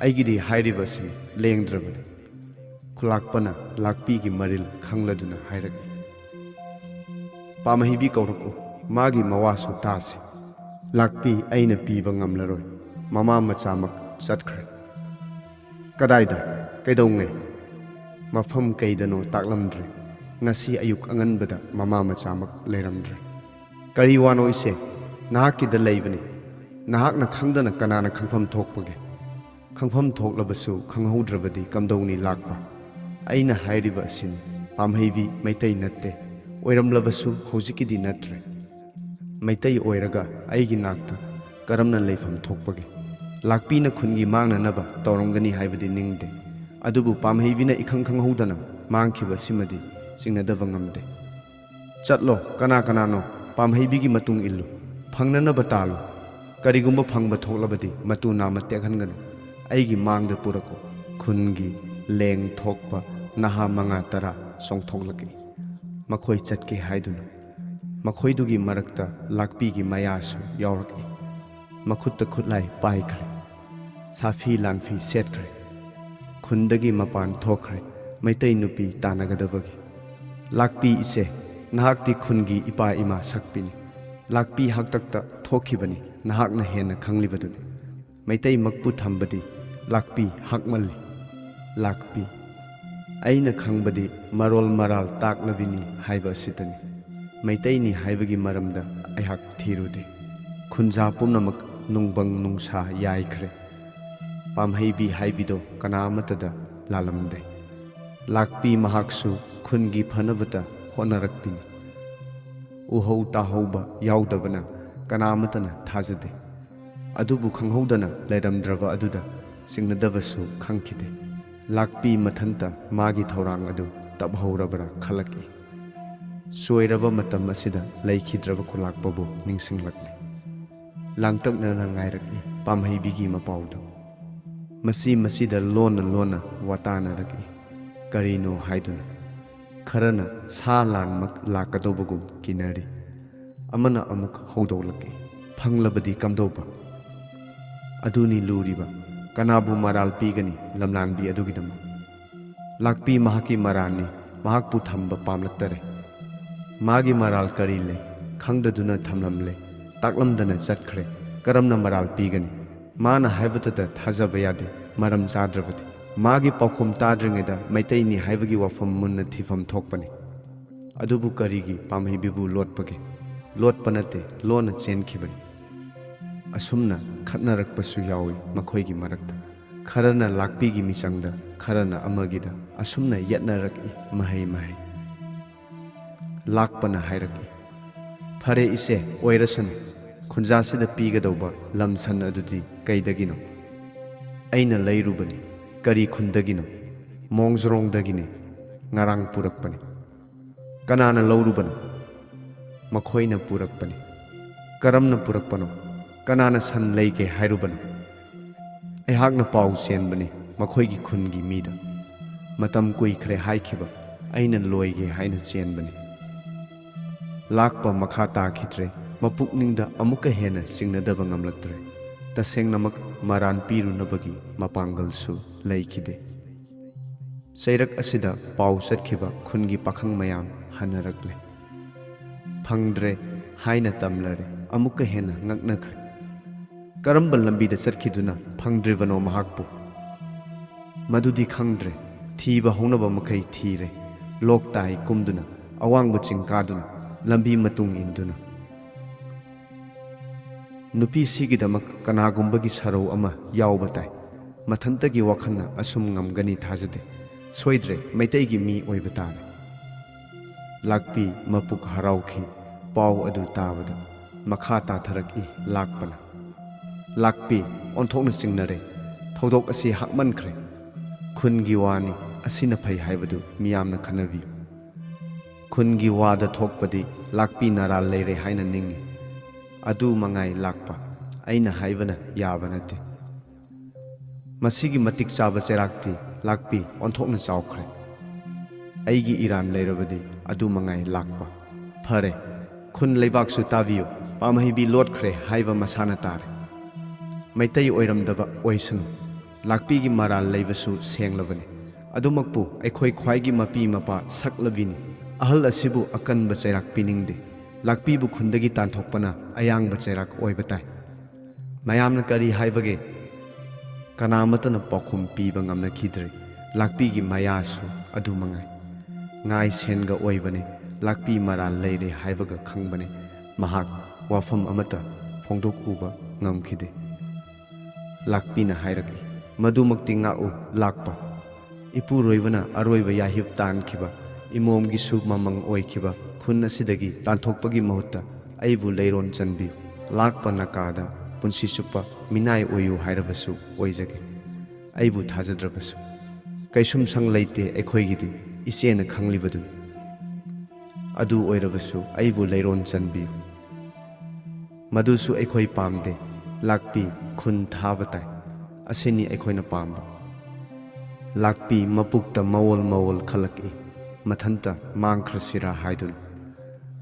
ꯑꯩꯒꯤꯗꯤ ꯍꯥꯏꯔꯤꯕ ꯑꯁꯤꯅꯤ, ꯂꯦꯡꯗ꯭ꯔꯕꯅꯤ꯫" ꯈꯨꯂꯥꯛꯄꯅ ꯂꯥꯛꯄꯤꯒꯤ ꯃꯔꯤꯜ ꯈꯪꯂꯗꯨꯅ ꯍꯥꯏꯔꯛꯏ, "ꯄꯥꯝꯍꯩꯕꯤ ꯀꯧꯔꯛꯎ, ꯃꯥꯒꯤ ꯃꯋꯥꯁꯨ ꯇꯥꯁꯤ꯫" "ꯂꯥꯛꯄꯤ ꯑꯩꯅ ꯄꯤꯕ ꯉꯝꯂꯔꯣꯏ꯫ ꯃꯃꯥ ꯃꯆꯥꯃꯛ ꯆꯠꯈ꯭ꯔꯦ꯫" "ꯀꯗꯥꯏꯗ? ꯀꯩꯗꯧꯉꯩ? ꯃꯐꯝ ꯀꯩꯗꯅꯣ ꯇꯥꯛꯂꯝꯗ꯭ꯔꯦ꯫ ꯉꯁꯤ ꯑꯌꯨꯛ ꯑꯉꯟꯕꯗ ꯃꯃꯥ ꯃꯆꯥꯃꯛ ꯂꯩꯔꯝꯗ꯭ꯔꯦ꯫" "ꯀꯔꯤ ꯋꯥꯅꯣ ꯏꯆꯦ? ꯅꯍꯥꯛꯀꯤꯗ ꯂꯩꯕꯅꯤ꯫ ꯅꯍꯥꯛꯅ ꯈꯪꯗꯅ ꯀꯅꯥꯅ ꯈꯪꯐꯝ ꯊꯣꯛꯄꯒꯦ?" "ꯈꯪꯐꯝ ꯊꯣꯛꯂꯕꯁꯨ ꯈꯪꯍꯧꯗ꯭ꯔꯕꯗꯤ ꯀꯝꯗꯧꯅꯤ ꯂꯥꯛꯄ? ꯑꯩꯅ ꯍꯥꯏꯔꯤꯕ ꯑꯁꯤꯅꯤ, ꯄꯥꯝꯍꯩꯕꯤ ꯃꯩꯇꯩ ꯅꯠꯇꯦ꯫ ꯑꯣꯏꯔꯝꯂꯕꯁꯨ ꯍꯧꯖꯤꯛꯀꯤꯗꯤ ꯅꯠꯇ꯭ꯔꯦ꯫ ꯃꯩꯇꯩ ꯑꯣꯏꯔꯒ ꯑꯩꯒꯤ ꯅꯥꯛꯇ ꯀꯔꯝꯅ ꯂꯩꯐꯝ ꯊꯣꯛꯄꯒꯦ? ꯂꯥꯛꯄꯤꯅ ꯈꯨꯟꯒꯤ ꯃꯥꯡꯅꯅꯕ ꯇꯧꯔꯝꯒꯅꯤ ꯍꯥꯏꯕꯗꯤ ꯅꯤꯡꯗꯦ꯫ ꯑꯗꯨꯕꯨ ꯄꯥꯝꯍꯩꯕꯤꯅ ꯏꯈꯪ ꯈꯪꯍꯧꯗꯅ ꯃꯥꯡꯈꯤꯕ ꯑꯁꯤꯃꯗꯤ ꯆꯤꯡꯅꯗꯕ ꯉꯝꯗꯦ꯫ ꯆꯠꯂꯣ, ꯀꯅꯥ ꯀꯅꯥꯅꯣ ꯄꯥꯝꯍꯩꯕꯤꯒꯤ ꯃꯇꯨꯡ ꯏꯜꯂꯨ, ꯐꯪꯅꯅꯕ ꯇꯥꯜꯂꯨ꯫ ꯀꯔꯤꯒꯨꯝꯕ ꯐꯪꯕ ꯊꯣꯛꯂꯕꯗꯤ ꯃꯇꯨ ꯅꯥꯝꯃ ꯇꯦꯛꯍꯟꯒꯅꯨ꯫ ꯑꯩꯒꯤ ꯃꯥꯡꯗ ꯄꯨꯔꯛꯎ꯫" ꯈꯨꯟꯒꯤ ꯂꯦꯡ ꯊꯣꯛꯄ ꯅꯍꯥ ꯃꯉꯥ ꯇꯔꯥ ꯆꯣꯡꯊꯣꯛꯂꯛꯏ꯫ ꯃꯈꯣꯏ ꯆꯠꯀꯦ ꯍꯥꯏꯗꯨꯅ꯫ ꯃꯈꯣꯏꯗꯨꯒꯤ ꯃꯔꯛꯇ ꯂꯥꯛꯄꯤꯒꯤ ꯃꯌꯥꯁꯨ ꯌꯥꯎꯔꯛꯏ꯫ ꯃꯈꯨꯠꯇ ꯈꯨꯠꯂꯥꯏ ꯄꯥꯏꯈ꯭ꯔꯦ꯫ ꯁꯥꯐꯤ ꯂꯥꯟꯐꯤ ꯁꯦꯠꯈ꯭ꯔꯦ꯫ ꯈꯨꯟꯗꯒꯤ ꯃꯄꯥꯟ ꯊꯣꯛꯈ꯭ꯔꯦ꯫ ꯃꯩꯇꯩ ꯅꯨꯄꯤ ꯇꯥꯟꯅꯒꯗꯕꯒꯤ꯫ "ꯂꯥꯛꯄꯤ ꯏꯆꯦ, ꯅꯍꯥꯛꯇꯤ ꯈꯨꯟꯒꯤ ꯏꯄꯥ ꯏꯃꯥ ꯁꯛꯄꯤꯅꯤ꯫ ꯂꯥꯛꯄꯤ ꯍꯥꯛꯇꯛꯇ ꯊꯣꯛꯈꯤꯕꯅꯤ, ꯅꯍꯥꯛꯅ ꯍꯦꯟꯅ ꯈꯪꯂꯤꯕꯗꯨꯅꯤ꯫ ꯃꯩꯇꯩꯃꯛꯄꯨ ꯊꯝꯕꯗꯤ ꯂꯥꯛꯄꯤ ꯍꯥꯛꯃꯜꯂꯤ꯫ ꯂꯥꯛꯄꯤ, ꯑꯩꯅ ꯈꯪꯕꯗꯤ ꯃꯔꯣꯜ ꯃꯔꯥꯜ ꯇꯥꯛꯂꯕꯤꯅꯤ ꯍꯥꯏꯕ ꯑꯁꯤꯇꯅꯤ꯫ ꯃꯩꯇꯩꯅꯤ ꯍꯥꯏꯕꯒꯤ ꯃꯔꯝꯗ ꯑꯩꯍꯥꯛ ꯊꯤꯔꯨꯗꯦ꯫ ꯈꯨꯟꯖꯥ ꯄꯨꯝꯅꯃꯛ ꯅꯨꯡꯕꯪ ꯅꯨꯡꯁꯥ ꯌꯥꯏꯈ꯭ꯔꯦ꯫ ꯄꯥꯝꯍꯩꯕꯤ ꯍꯥꯏꯕꯤꯗꯣ ꯀꯅꯥ ꯑꯃꯠꯇꯗ ꯂꯥꯜꯂꯝꯗꯦ꯫ ꯂꯥꯛꯄꯤ ꯃꯍꯥꯛꯁꯨ ꯈꯨꯟꯒꯤ ꯐꯅꯕꯇ ꯍꯣꯠꯅꯔꯛꯄꯤꯅꯤ꯫ ꯎꯍꯧ ꯇꯥꯍꯧꯕ ꯌꯥꯎꯗꯕꯅ ꯀꯅꯥ ꯑꯃꯠꯇꯅ ꯊꯥꯖꯗꯦ꯫ ꯑꯗꯨꯕꯨ ꯈꯪꯍꯧꯗꯅ ꯂꯩꯔꯝꯗ꯭ꯔꯕ ꯑꯗꯨꯗ ꯆꯤꯡꯅꯗꯕꯁꯨ ꯈꯪꯈꯤꯗꯦ꯫ ꯂꯥꯛꯄꯤ ꯃꯊꯟꯇ ꯃꯥꯒꯤ ꯊꯧꯔꯥꯡ ꯑꯗꯨ ꯇꯞꯍꯧꯔꯕ꯭ꯔꯥ ꯈꯜꯂꯛꯏ꯫ ꯁꯣꯏꯔꯕ ꯃꯇꯝ ꯑꯁꯤꯗ ꯂꯩꯈꯤꯗ꯭ꯔꯕ ꯈꯨꯂꯥꯛꯄꯕꯨ ꯅꯤꯡꯁꯤꯡꯂꯛꯂꯤ꯫ ꯂꯥꯡꯇꯛꯅꯅ ꯉꯥꯏꯔꯛꯏ ꯄꯥꯝꯍꯩꯕꯤꯒꯤ ꯃꯄꯥꯎꯗꯨ꯫ ꯃꯁꯤ ꯃꯁꯤꯗ ꯂꯣꯟꯅ ꯂꯣꯟꯅ ꯋꯥꯇꯥꯅꯔꯛꯏ꯫ ꯀꯔꯤꯅꯣ ꯍꯥꯏꯗꯨꯅ꯫ ꯈꯔꯅ ꯁꯥ ꯂꯥꯟꯃꯛ ꯂꯥꯛꯀꯗꯧꯕꯒꯨꯝ ꯀꯤꯅꯔꯤ꯫ ꯑꯃꯅ ꯑꯃꯨꯛ ꯍꯧꯗꯣꯛꯂꯛꯏ, "ꯐꯪꯂꯕꯗꯤ ꯀꯝꯗꯧꯕ?" ꯑꯗꯨꯅꯤ ꯂꯨꯔꯤꯕ꯫ ꯀꯅꯥꯕꯨ ꯃꯔꯥꯜ ꯄꯤꯒꯅꯤ ꯂꯝꯂꯥꯟꯕꯤ ꯑꯗꯨꯒꯤꯗꯃꯛ? ꯂꯥꯛꯄꯤ ꯃꯍꯥꯛꯀꯤ ꯃꯔꯥꯜꯅꯤ, ꯃꯍꯥꯛꯄꯨ ꯊꯝꯕ ꯄꯥꯝꯂꯛꯇꯔꯦ꯫ ꯃꯥꯒꯤ ꯃꯔꯥꯜ ꯀꯔꯤ ꯂꯩ? ꯈꯪꯗꯗꯨꯅ ꯊꯝꯂꯝꯂꯦ, ꯇꯥꯛꯂꯝꯗꯅ ꯆꯠꯈ꯭ꯔꯦ꯫ ꯀꯔꯝꯅ ꯃꯔꯥꯜ ꯄꯤꯒꯅꯤ? ꯃꯥꯅ ꯍꯥꯏꯕꯇꯗ ꯊꯥꯖꯕ ꯌꯥꯗꯦ, ꯃꯔꯝ ꯆꯥꯗ꯭ꯔꯕꯗꯤ꯫ ꯃꯥꯒꯤ ꯄꯥꯎꯈꯨꯝ ꯇꯥꯗ꯭ꯔꯤꯉꯩꯗ ꯃꯩꯇꯩꯅꯤ ꯍꯥꯏꯕꯒꯤ ꯋꯥꯐꯝ ꯃꯨꯟꯅ ꯊꯤꯐꯝ ꯊꯣꯛꯄꯅꯤ꯫ ꯑꯗꯨꯕꯨ ꯀꯔꯤꯒꯤ ꯄꯥꯝꯍꯩꯕꯤꯕꯨ ꯂꯣꯠꯄꯒꯦ? ꯂꯣꯠꯄ ꯅꯠꯇꯦ, ꯂꯣꯟꯅ ꯆꯦꯟꯈꯤꯕꯅꯤ꯫ ꯑꯁꯨꯝꯅ ꯈꯠꯅꯔꯛꯄꯁꯨ ꯌꯥꯎꯏ ꯃꯈꯣꯏꯒꯤ ꯃꯔꯛꯇ꯫ ꯈꯔꯅ ꯂꯥꯛꯄꯤꯒꯤ ꯃꯤꯆꯪꯗ, ꯈꯔꯅ ꯑꯃꯒꯤꯗ꯫ ꯑꯁꯨꯝꯅ ꯌꯦꯠꯅꯔꯛꯏ ꯃꯍꯩ ꯃꯍꯩ꯫ ꯂꯥꯛꯄꯅ ꯍꯥꯏꯔꯛꯏ, "ꯐꯔꯦ ꯏꯆꯦ, ꯑꯣꯏꯔꯁꯅꯨ꯫ ꯈꯨꯟꯖꯥꯁꯤꯗ ꯄꯤꯒꯗꯧꯕ ꯂꯝ ꯁꯟ ꯑꯗꯨꯗꯤ ꯀꯩꯗꯒꯤꯅꯣ?" "ꯑꯩꯅ ꯂꯩꯔꯨꯕꯅꯤ꯫ ꯀꯔꯤ ꯈꯨꯟꯗꯒꯤꯅꯣ? ꯃꯣꯡꯖꯔꯣꯡꯗꯒꯤꯅꯤ꯫ ꯉꯔꯥꯡ ꯄꯨꯔꯛꯄꯅꯤ꯫" "ꯀꯅꯥꯅ ꯂꯧꯔꯨꯕꯅꯣ?" "ꯃꯈꯣꯏꯅ ꯄꯨꯔꯛꯄꯅꯤ꯫" "ꯀꯔꯝꯅ ꯄꯨꯔꯛꯄꯅꯣ? ꯀꯅꯥꯅ ꯁꯟ ꯂꯩꯒꯦ ꯍꯥꯏꯔꯨꯕꯅꯣ?" "ꯑꯩꯍꯥꯛꯅ ꯄꯥꯎ ꯆꯦꯟꯕꯅꯤ ꯃꯈꯣꯏꯒꯤ ꯈꯨꯟꯒꯤ ꯃꯤꯗ꯫ ꯃꯇꯝ ꯀꯨꯏꯈ꯭ꯔꯦ ꯍꯥꯏꯈꯤꯕ, ꯑꯩꯅ ꯂꯣꯏꯒꯦ ꯍꯥꯏꯅ ꯆꯦꯟꯕꯅꯤ꯫" ꯂꯥꯛꯄ ꯃꯈꯥ ꯇꯥꯈꯤꯗ꯭ꯔꯦ꯫ ꯃꯄꯨꯛꯅꯤꯡꯗ ꯑꯃꯨꯛꯀ ꯍꯦꯟꯅ ꯆꯤꯡꯅꯗꯕ ꯉꯝꯂꯛꯇ꯭ꯔꯦ꯫ ꯇꯁꯦꯡꯅꯃꯛ ꯃꯔꯥꯟ ꯄꯤꯔꯨꯅꯕꯒꯤ ꯃꯄꯥꯡꯒꯜꯁꯨ ꯂꯩꯈꯤꯗꯦ꯫ ꯆꯩꯔꯛ ꯑꯁꯤꯗ ꯄꯥꯎ ꯆꯠꯈꯤꯕ ꯈꯨꯟꯒꯤ ꯄꯥꯈꯪ ꯃꯌꯥꯝ ꯍꯟꯅꯔꯛꯂꯦ꯫ "ꯐꯪꯗ꯭ꯔꯦ" ꯍꯥꯏꯅ ꯇꯝꯂꯔꯦ꯫ ꯑꯃꯨꯛꯀ ꯍꯦꯟꯅ ꯉꯛꯅꯈ꯭ꯔꯦ꯫ ꯀꯔꯝꯕ ꯂꯝꯕꯤꯗ ꯆꯠꯈꯤꯗꯨꯅ ꯐꯪꯗ꯭ꯔꯤꯕꯅꯣ ꯃꯍꯥꯛꯄꯨ? ꯃꯗꯨꯗꯤ ꯈꯪꯗ꯭ꯔꯦ꯫ ꯊꯤꯕ ꯍꯧꯅꯕ ꯃꯈꯩ ꯊꯤꯔꯦ꯫ ꯂꯣꯛ ꯇꯥꯏ ꯀꯨꯝꯗꯨꯅ, ꯑꯋꯥꯡꯕ ꯆꯤꯡ ꯀꯥꯗꯨꯅ, ꯂꯝꯕꯤ ꯃꯇꯨꯡ ꯏꯟꯗꯨꯅ꯫ ꯅꯨꯄꯤꯁꯤꯒꯤꯗꯃꯛ ꯀꯅꯥꯒꯨꯝꯕꯒꯤ ꯁꯔꯧ ꯑꯃ ꯌꯥꯎꯕ ꯇꯥꯏ꯫ ꯃꯊꯟꯇꯒꯤ ꯋꯥꯈꯜꯅ ꯑꯁꯨꯝ ꯉꯝꯒꯅꯤ ꯊꯥꯖꯗꯦ꯫ ꯁꯣꯏꯗ꯭ꯔꯦ, ꯃꯩꯇꯩꯒꯤ ꯃꯤ ꯑꯣꯏꯕ ꯇꯥꯔꯦ꯫ ꯂꯥꯛꯄꯤ ꯃꯄꯨꯛ ꯍꯔꯥꯎꯈꯤ꯫ ꯄꯥꯎ ꯑꯗꯨ ꯇꯥꯕꯗ ꯃꯈꯥ ꯇꯥꯊꯔꯛꯏ ꯂꯥꯛꯄꯅ꯫ ꯂꯥꯛꯄꯤ ꯑꯣꯟꯊꯣꯛꯅ ꯆꯤꯡꯅꯔꯦ꯫ ꯊꯧꯗꯣꯛ ꯑꯁꯤ ꯍꯥꯛꯃꯟꯈ꯭ꯔꯦ꯫ ꯈꯨꯟꯒꯤ ꯋꯥꯅꯤ, ꯑꯁꯤꯅ ꯐꯩ ꯍꯥꯏꯕꯗꯨ ꯃꯤꯌꯥꯝꯅ ꯈꯟꯅꯕꯤꯌꯨ꯫ ꯈꯨꯟꯒꯤ ꯋꯥꯗ ꯊꯣꯛꯄꯗꯤ ꯂꯥꯛꯄꯤ ꯅꯔꯥꯜ ꯂꯩꯔꯦ ꯍꯥꯏꯅ ꯅꯤꯡꯏ꯫ ꯑꯗꯨ ꯃꯉꯥꯏ ꯂꯥꯛꯄ, ꯑꯩꯅ ꯍꯥꯏꯕꯅ ꯌꯥꯕ ꯅꯠꯇꯦ꯫ ꯃꯁꯤꯒꯤ ꯃꯇꯤꯛ ꯆꯥꯕ ꯆꯩꯔꯥꯛꯇꯤ ꯂꯥꯛꯄꯤ ꯑꯣꯟꯊꯣꯛꯅ ꯆꯥꯎꯈ꯭ꯔꯦ꯫ ꯑꯩꯒꯤ ꯏꯔꯥꯟ ꯂꯩꯔꯕꯗꯤ ꯑꯗꯨ ꯃꯉꯥꯏ ꯂꯥꯛꯄ꯫ ꯐꯔꯦ, ꯈꯨꯟ ꯂꯩꯕꯥꯛꯁꯨ ꯇꯥꯕꯤꯌꯨ, ꯄꯥꯝꯍꯩꯕꯤ ꯂꯣꯠꯈ꯭ꯔꯦ ꯍꯥꯏꯕ ꯃꯁꯥꯅ ꯇꯥꯔꯦ꯫ ꯃꯩꯇꯩ ꯑꯣꯏꯔꯝꯗꯕ ꯑꯣꯏꯁꯅꯨ, ꯂꯥꯛꯄꯤꯒꯤ ꯃꯔꯥꯜ ꯂꯩꯕꯁꯨ ꯁꯦꯡꯂꯕꯅꯤ꯫ ꯑꯗꯨꯃꯛꯄꯨ ꯑꯩꯈꯣꯏ ꯈ꯭ꯋꯥꯏꯒꯤ ꯃꯄꯤ ꯃꯄꯥ ꯁꯛꯂꯕꯤꯅꯤ꯫ ꯑꯍꯜ ꯑꯁꯤꯕꯨ ꯑꯀꯟꯕ ꯆꯩꯔꯥꯛ ꯄꯤꯅꯤꯡꯗꯦ꯫ ꯂꯥꯛꯄꯤꯕꯨ ꯈꯨꯟꯗꯒꯤ ꯇꯥꯟꯊꯣꯛꯄꯅ ꯑꯌꯥꯡꯕ ꯆꯩꯔꯥꯛ ꯑꯣꯏꯕ ꯇꯥꯏ꯫ ꯃꯌꯥꯝꯅ ꯀꯔꯤ ꯍꯥꯏꯕꯒꯦ? ꯀꯅꯥꯃꯠꯇꯅ ꯄꯥꯎꯈꯨꯝ ꯄꯤꯕ ꯉꯝꯅꯈꯤꯗ꯭ꯔꯦ꯫ ꯂꯥꯛꯄꯤꯒꯤ ꯃꯌꯥꯁꯨ ꯑꯗꯨ ꯃꯉꯥꯏ꯫ ꯉꯥꯏ ꯁꯦꯟꯒ ꯑꯣꯏꯕꯅꯦ, ꯂꯥꯛꯄꯤ ꯃꯔꯥꯜ ꯂꯩꯔꯦ ꯍꯥꯏꯕꯒ ꯈꯪꯕꯅꯦ꯫ ꯃꯍꯥꯛ ꯋꯥꯐꯝ ꯑꯃꯠꯇ ꯐꯣꯡꯗꯣꯛꯎꯕ ꯉꯝꯈꯤꯗꯦ꯫ ꯂꯥꯛꯄꯤꯅ ꯍꯥꯏꯔꯛꯏ, "ꯃꯗꯨꯃꯛꯇꯤ ꯉꯥꯛꯎ, ꯂꯥꯛꯄ꯫ ꯏꯄꯨꯔꯣꯏꯕꯅ ꯑꯔꯣꯏꯕ ꯌꯥꯍꯤꯞ ꯇꯥꯟꯈꯤꯕ, ꯏꯃꯣꯝꯒꯤꯁꯨ ꯃꯃꯪ ꯑꯣꯏꯈꯤꯕ ꯈꯨꯟ ꯑꯁꯤꯗꯒꯤ ꯇꯥꯟꯊꯣꯛꯄꯒꯤ ꯃꯍꯨꯠꯇ ꯑꯩꯕꯨ ꯂꯩꯔꯣꯟ ꯆꯟꯕꯤꯌꯨ꯫ ꯂꯥꯛꯄ ꯅꯥꯀꯥꯗ ꯄꯨꯟꯁꯤ ꯆꯨꯞꯄ ꯃꯤꯅꯥꯏ ꯑꯣꯏꯌꯨ ꯍꯥꯏꯔꯕꯁꯨ ꯑꯣꯏꯖꯒꯦ, ꯑꯩꯕꯨ ꯊꯥꯖꯗ꯭ꯔꯕꯁꯨ꯫ ꯀꯩꯁꯨꯝꯁꯪ ꯂꯩꯇꯦ ꯑꯩꯈꯣꯏꯒꯤꯗꯤ, ꯏꯆꯦꯅ ꯈꯪꯂꯤꯕꯗꯨꯅꯤ꯫ ꯑꯗꯨ ꯑꯣꯏꯔꯕꯁꯨ ꯑꯩꯕꯨ ꯂꯩꯔꯣꯟ ꯆꯟꯕꯤꯌꯨ꯫ ꯃꯗꯨꯁꯨ ꯑꯩꯈꯣꯏ ꯄꯥꯝꯗꯦ꯫ ꯂꯥꯛꯄꯤ ꯈꯨꯟ ꯊꯥꯕ ꯇꯥꯏ꯫ ꯑꯁꯤꯅꯤ ꯑꯩꯈꯣꯏꯅ ꯄꯥꯝꯕ꯫" ꯂꯥꯛꯄꯤ ꯃꯄꯨꯛꯇ ꯃꯋꯣꯜ ꯃꯋꯣꯜ ꯈꯜꯂꯛꯏ꯫ ꯃꯊꯟꯇ ꯃꯥꯡꯈ꯭ꯔꯁꯤꯔꯥ ꯍꯥꯏꯗꯨꯅ꯫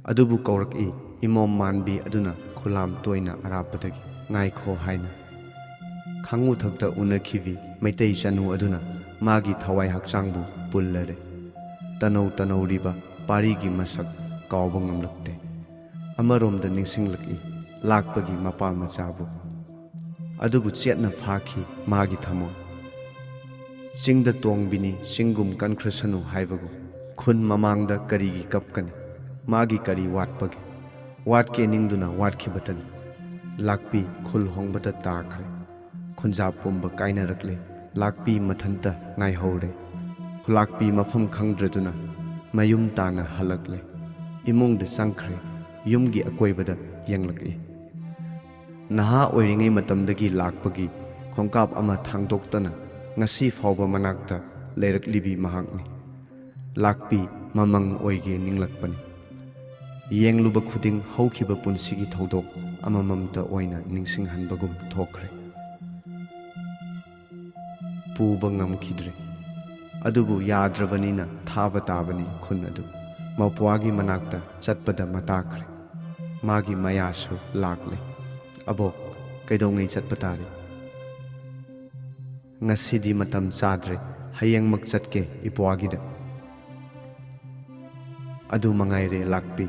ꯑꯗꯨꯕꯨ ꯀꯧꯔꯛꯏ ꯏꯃꯣꯝ ꯃꯥꯟꯕꯤ ꯑꯗꯨꯅ ꯈꯨꯂꯥꯝ ꯇꯣꯏꯅ ꯑꯔꯥꯞꯄꯗꯒꯤ, "ꯉꯥꯏꯈꯣ" ꯍꯥꯏꯅ꯫ ꯈꯥꯡꯉꯨꯊꯛꯇ ꯎꯅꯈꯤꯕꯤ ꯃꯩꯇꯩ ꯆꯅꯨ ꯑꯗꯨꯅ ꯃꯥꯒꯤ ꯊꯋꯥꯏ ꯍꯛꯆꯥꯡꯕꯨ ꯄꯨꯜꯂꯔꯦ꯫ ꯇꯅꯧ ꯇꯅꯧꯔꯤꯕ ꯄꯥꯔꯤꯒꯤ ꯃꯁꯛ ꯀꯥꯎꯕ ꯉꯝꯂꯛꯇꯦ꯫ ꯑꯃꯔꯣꯝꯗ ꯅꯤꯡꯁꯤꯡꯂꯛꯏ ꯂꯥꯛꯄꯒꯤ ꯃꯄꯥ ꯃꯆꯥꯕꯨ꯫ ꯑꯗꯨꯕꯨ ꯆꯦꯠꯅ ꯐꯥꯈꯤ ꯃꯥꯒꯤ ꯊꯃꯣꯏ꯫ "ꯆꯤꯡꯗ ꯇꯣꯡꯕꯤꯅꯤ ꯆꯤꯡꯒꯨꯝ ꯀꯟꯈ꯭ꯔꯁꯅꯨ" ꯍꯥꯏꯕꯒꯨꯝ, ꯈꯨꯟ ꯃꯃꯥꯡꯗ ꯀꯔꯤꯒꯤ ꯀꯞꯀꯅꯤ? ꯃꯥꯒꯤ ꯀꯔꯤ ꯋꯥꯠꯄꯒꯦ? ꯋꯥꯠꯀꯦ ꯅꯤꯡꯗꯨꯅ ꯋꯥꯠꯈꯤꯕꯇꯅꯤ꯫ ꯂꯥꯛꯄꯤ ꯈꯨꯜ ꯍꯣꯡꯕꯗ ꯇꯥꯈ꯭ꯔꯦ꯫ ꯈꯨꯟꯖꯥ ꯄꯨꯝꯕ ꯀꯥꯏꯅꯔꯛꯂꯦ꯫ ꯂꯥꯛꯄꯤ ꯃꯊꯟꯇ ꯉꯥꯏꯍꯧꯔꯦ꯫ ꯈꯨꯂꯥꯛꯄꯤ ꯃꯐꯝ ꯈꯪꯗ꯭ꯔꯗꯨꯅ ꯃꯌꯨꯝ ꯇꯥꯅ ꯍꯜꯂꯛꯂꯦ꯫ ꯏꯃꯨꯡꯗ ꯆꯪꯈ꯭ꯔꯦ꯫ ꯌꯨꯝꯒꯤ ꯑꯀꯣꯏꯕꯗ ꯌꯦꯡꯂꯛꯏ꯫ ꯅꯍꯥ ꯑꯣꯏꯔꯤꯉꯩ ꯃꯇꯝꯗꯒꯤ ꯂꯥꯛꯄꯒꯤ ꯈꯣꯡꯀꯥꯞ ꯑꯃ ꯊꯥꯡꯗꯣꯛꯇꯅ ꯉꯁꯤ ꯐꯥꯎꯕ ꯃꯅꯥꯛꯇ ꯂꯩꯔꯛꯂꯤꯕꯤ ꯃꯍꯥꯛꯅꯤ꯫ ꯂꯥꯛꯄꯤ ꯃꯃꯪ ꯑꯣꯏꯒꯦ ꯅꯤꯡꯂꯛꯄꯅꯤ꯫ ꯌꯦꯡꯂꯨꯕ ꯈꯨꯗꯤꯡ ꯍꯧꯈꯤꯕ ꯄꯨꯟꯁꯤꯒꯤ ꯊꯧꯗꯣꯛ ꯑꯃꯃꯝꯇ ꯑꯣꯏꯅ ꯅꯤꯡꯁꯤꯡꯍꯟꯕꯒꯨꯝ ꯊꯣꯛꯈ꯭ꯔꯦ꯫ ꯄꯨꯕ ꯉꯝꯈꯤꯗ꯭ꯔꯦ꯫ ꯑꯗꯨꯕꯨ ꯌꯥꯗ꯭ꯔꯕꯅꯤꯅ ꯊꯥꯕ ꯇꯥꯕꯅꯤ ꯈꯨꯟ ꯑꯗꯨ꯫ ꯃꯧꯄ꯭ꯋꯥꯒꯤ ꯃꯅꯥꯛꯇ ꯆꯠꯄꯗ ꯃꯇꯥꯈ꯭ꯔꯦ꯫ ꯃꯥꯒꯤ ꯃꯌꯥꯁꯨ ꯂꯥꯛꯂꯦ꯫ "ꯑꯕꯣꯛ, ꯀꯩꯗꯧꯉꯩ ꯆꯠꯄ ꯇꯥꯔꯤ?" "ꯉꯁꯤꯗꯤ ꯃꯇꯝ ꯆꯥꯗ꯭ꯔꯦ, ꯍꯌꯦꯡꯃꯛ ꯆꯠꯀꯦ ꯏꯄ꯭ꯋꯥꯒꯤꯗ"꯫ ꯑꯗꯨ ꯃꯉꯥꯏꯔꯦ ꯂꯥꯛꯄꯤ꯫